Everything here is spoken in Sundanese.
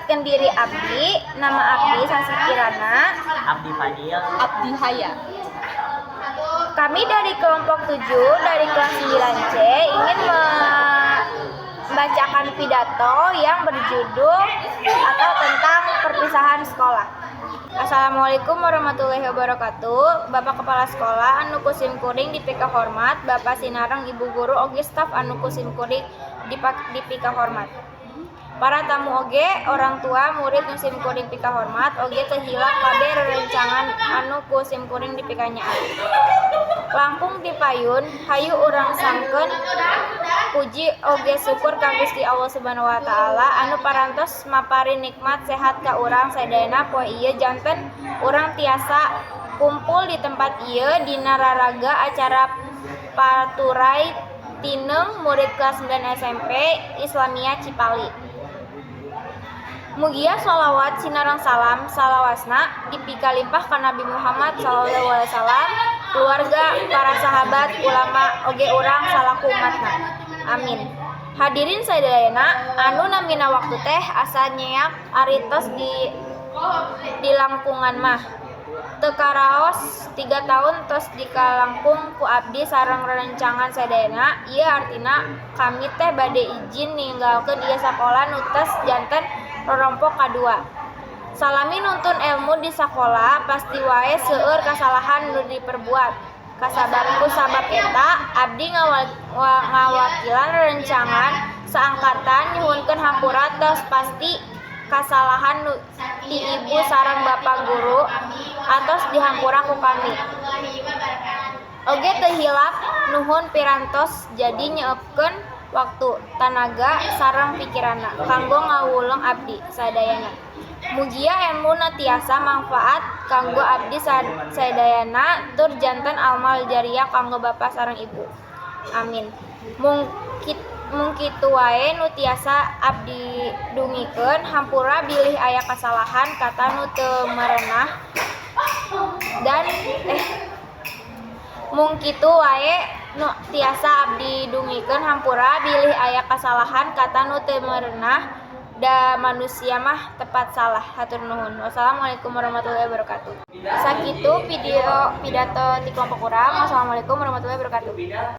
Perkenalkan diri abdi, nama abdi Sasi Kirana. Abdi Fadil. Abdi Haya. Kami dari kelompok 7 dari kelas 9C ingin membacakan pidato yang berjudul atau tentang perpisahan sekolah. Assalamualaikum warahmatullahi wabarakatuh. Bapak Kepala Sekolah anu ku sim kuring dipika hormat, Bapak sinareng Ibu Guru oge staf anu ku sim kuring dipika hormat. Para tamu oge orang tua murid nu sim kuring pika hormat, oge teu hilap kabeh rerencangan anu ku sim kuring dipikanyaah. Langkung ti payun, hayu urang sangkeun puji oge syukur ka Gusti Allah Subhanahu wa Taala anu parantos maparin nikmat sehat ka urang sadayana. Poe ieu janten urang tiasa kumpul di tempat ieu dina raraga acara paturay tineung murid kelas 9 SMP Islamiyah Cipali. Mugia sholawat sinareng salam salawasna dipikalimpah ka Nabi Muhammad sallallahu alaihi wasallam, keluarga, para sahabat, ulama, oge urang salaku umatna. Amin. Hadirin sadayana anu namina waktu teh asa nyeak ari tos di langkungan mah. Teu karaos 3 tahun tos dikalangkung ku abdi sareng rerencangan sadayana. Ieu artina kami teh bade izin ninggalkeun ieu sakola nu tos janten rorompok kadua. Salami nuntun elmu di sakola pasti wae seueur kasalahan nu diperbuat. Kasabab ku sabab eta abdi ngawakilan rerencangan saangkatan nyuhunkeun hampura tos pasti kasalahan nu ti ibu sareng bapak guru atos dihampura ku kami. Oge teu hilap nuhun pirantos jadi nyeepkeun waktu, tanaga, sareng pikiranna kanggo ngawuleng abdi sadayana. Mugia elmuna tiasa mangfaat kanggo abdi sadayana tur janten amal jariyah kanggo bapa sareng ibu. Amin. Mung kitu wae nu tiasa abdi dugikeun, hampura bilih aya kasalahan kata nu teu merenah dan mung kitu wae nu tiasa abdi dugikeun, hampura bilih aya kasalahan kata nu teu merenah, da manusia mah tepat salah. Hatur nuhun. Wassalamualaikum warahmatullahi wabarakatuh. Sakitu video pidato ti kelompok urang. Wassalamualaikum warahmatullahi wabarakatuh.